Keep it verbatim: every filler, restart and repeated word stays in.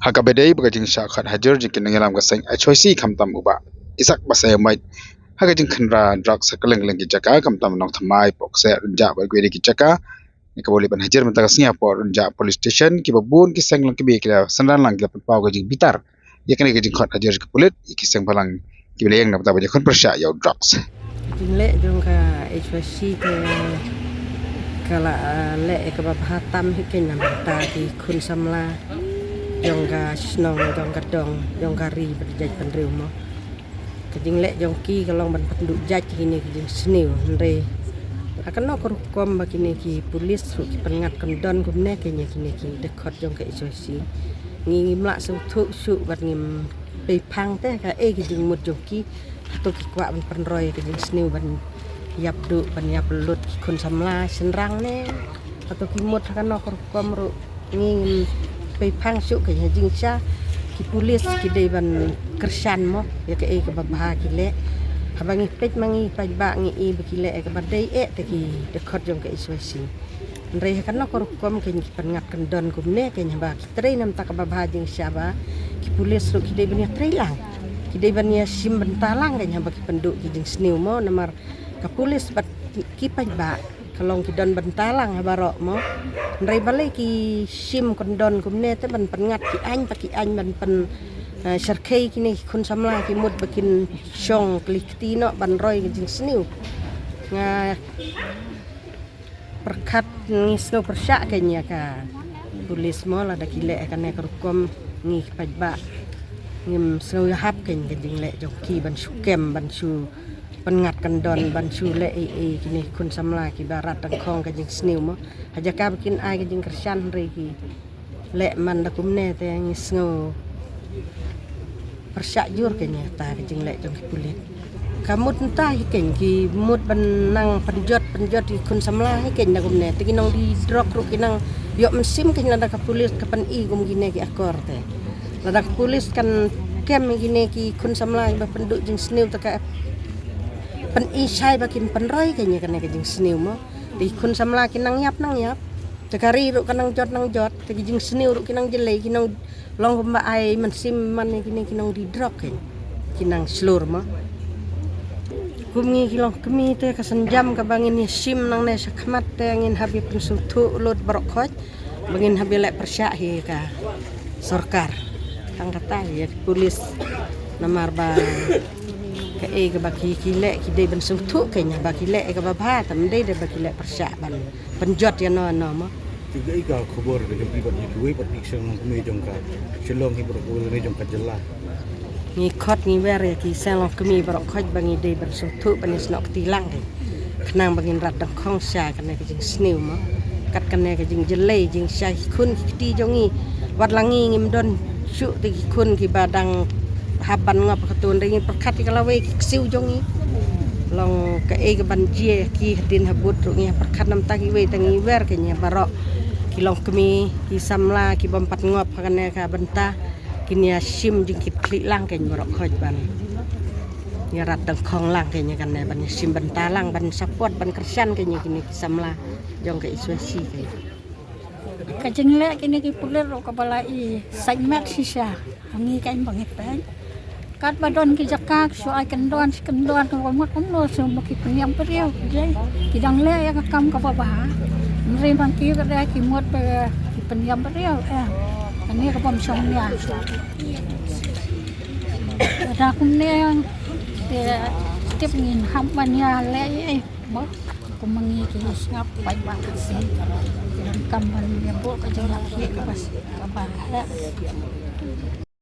Ha kaba dei ba ka jingshah khot hajir jong ki nongïalam ka seng H Y C khamtam u Bah Isaac Basaiawmoit ha ka jingkhynra drugs ha kylleng kylleng ki jaka khamtam Nongthymmai, Poksehreh, Rynjah bad kiwei de ki jaka. Ïa kaba u leit ban hajir mynta ka sngi hapoh Rynjah Police Station, kiba bun ki seng longkmie ki la synran lang, ki la pynpaw ka jingbitar ïa kane ka jingkhot hajir ki pulit ïa ki seng bhalang kiba la ïeng na bynta ban ïakhun pyrshah ïa u drugs. Ka jingleh jong ka H Y C te ka la, ah, leh ïa kaba bha tam hi keiñ na bynta ki khun samla jong ka shnong, jong ka dong, jong ka ri bad jaitbynriew mo. Ka jingleh jong ki ka long ban pynduh jait ïa kine ki jingsniew, hynrei ha kano ka rukom ba kine ki pulit ruh ki pynngat kyndon kumne keiñ ïa kine ki dkhot jong ka H Y C. Ngi ngim lah sngewthuh shuh bad ngim peiphang te kaei ka jingmut jong ki. Hato ki kwah ban pynroi ka jingsniew ban ïap duh, ban ïap lut ki khun samla shynrang ne? Hato ki mut ha kano ka rukom ruh ngi ngim peiphang shuh keiñ. Ha jingshisha ki pulit ki dei ban kyrshan mo ïa kaei kaba bha ki leh. Haba ngi peit ma ngi paidbah ngi i ba ki leh ïa kaba dei eh te ki dkhot jong ka H Y C. Hynrei ha kano ka rukom keiñ ki pynngat kyndon kumne keiñ, haba ki trei na bynta kaba bha. Jingshisha ba ki pulit ruh ki dei ban ïatrei lang, ki dei ban ïashim bynta lang keiñ haba ki pynduh ki jingsniew mo, namar ka pulit bad ki paidbah ka long ki don bynta lang ha baroh mo. Hynrei balei ki shim kyndon kumne te ban pynngat ki aiñ pa ki aiñ ban pyn, eh, shyrkhei kine ki khun samla, ki mut ba kin shong kli kti noh ban roi ki jingsniew. Nga pyrkhat ngi sngew pyrshah keiñ ïa ka pulit mo, lada ki leh ïa kane ka rukom ngi ki paidbah ngim sngew ïahap keiñ ka jingleh jong ki ban shu kem, ban shu pynngat kyndon, ban shu leh ei ei kine ki khun samla kiba rat dyngkhong ka jingsniew mo. Ha jaka ba kin ai ka jingkyrshan hynrei ki leh man da kumne te ngi sngew pyrshah jur keiñ ïa kata ka jingleh jong ki pulit. Ka mut mynta hi keiñ, ki mut ban nang pynjot pynjot ïa ki khun samla hi keiñ da kumne te ki nongdie drok ruh ki nang ïoh mynsiem keiñ lada ka pulit ka pyni kum kine ki akor te. Lada ka pulit kan kem ïa kine ki khun samla kiba pynduh jingsniew te ka pyni shai ba kin pynroi keiñ ïa kane ka jingsniew mo. Te ki khun samla ki nang ïap nang ïap, te ka ri ruh ka nang jot nang jot, te ki jingsniew ruh ki nang jyllei, ki nang long kumba ai mynsiem man ïa kine ki nongdie drok keiñ, ki nang shlur mo. Kum ngi ki longkmie te ka sienjam kaba ngin ïashim nangne shakhmat te ngin hap ïa pynsngewthuh lut baroh khoit ba ngin hap ïa leh pyrshah hi ïa ka sorkar, tang kata ïa ki pulit, namar ba kaei kaba ki, ki leh ki dei ban sngewthuh keiñ, ba ki leh ïa kaba bha, tam dei dei ba ki leh pyrshah ban pynjot ïano ïano mo. Te kaei ka khubor ka jong phi bad ïa kiwei pat ki seng longkmie jong ka Shillong hi baroh kawei ne jong ka jylla? Ngi khot ngi wer ïa ki seng longkmie baroh khoit ba ngi dei ban sngewthuh ban ïasnoh kti lang keiñ, khnang ba ngin rat dyngkhong sha kane ka jingsniew mo. Kat kane ka jingjyllei jingshai ki khun ki kti jong ngi, wat la ngi ngim don shuh te ki khun kiba dang hap ban ngop ha ka tun, hynrei ngi pyrkhat ïa ka lawei ki ksiew jong ngi. Long kaei kaban jia ïa ki hadien habud ruh ngi pyrkhat namar ta kiwei, te ngi wer keiñ ïa baroh ki longkmie ki samla ki bym pat ngop ha kane ka bynta, kin ïashim jingkitkhlieh lang keiñ baroh khoit ban ïarat dyngkhong lang keiñ ïa kane, ban ïashim bynta lang, ban support, ban kyrshan keiñ ïa kine ki samla jong ka H Y C keiñ. Ka jingleh kine ki pulit ruh kaba la i sait met shisha ha ngi keiñ ba ngi peit. Katba don ki jaka ki shu ai kyndon shi kyndon, kaba mut kumno shu ba ki pynïap briew, jai ki dang leh ïa ka kam kaba bha. Hynrei ba ki ka dei ki mut ba ki pynïap briew, eh, kane ka bym shong nia. Lada kumne te tip ngin hap ban ïaleh ei ei. Mo, kum ma ngi ki sngap paidbah Khasi, ki donkam ban ïa buh ka jingïakhih kaba, kaba heh.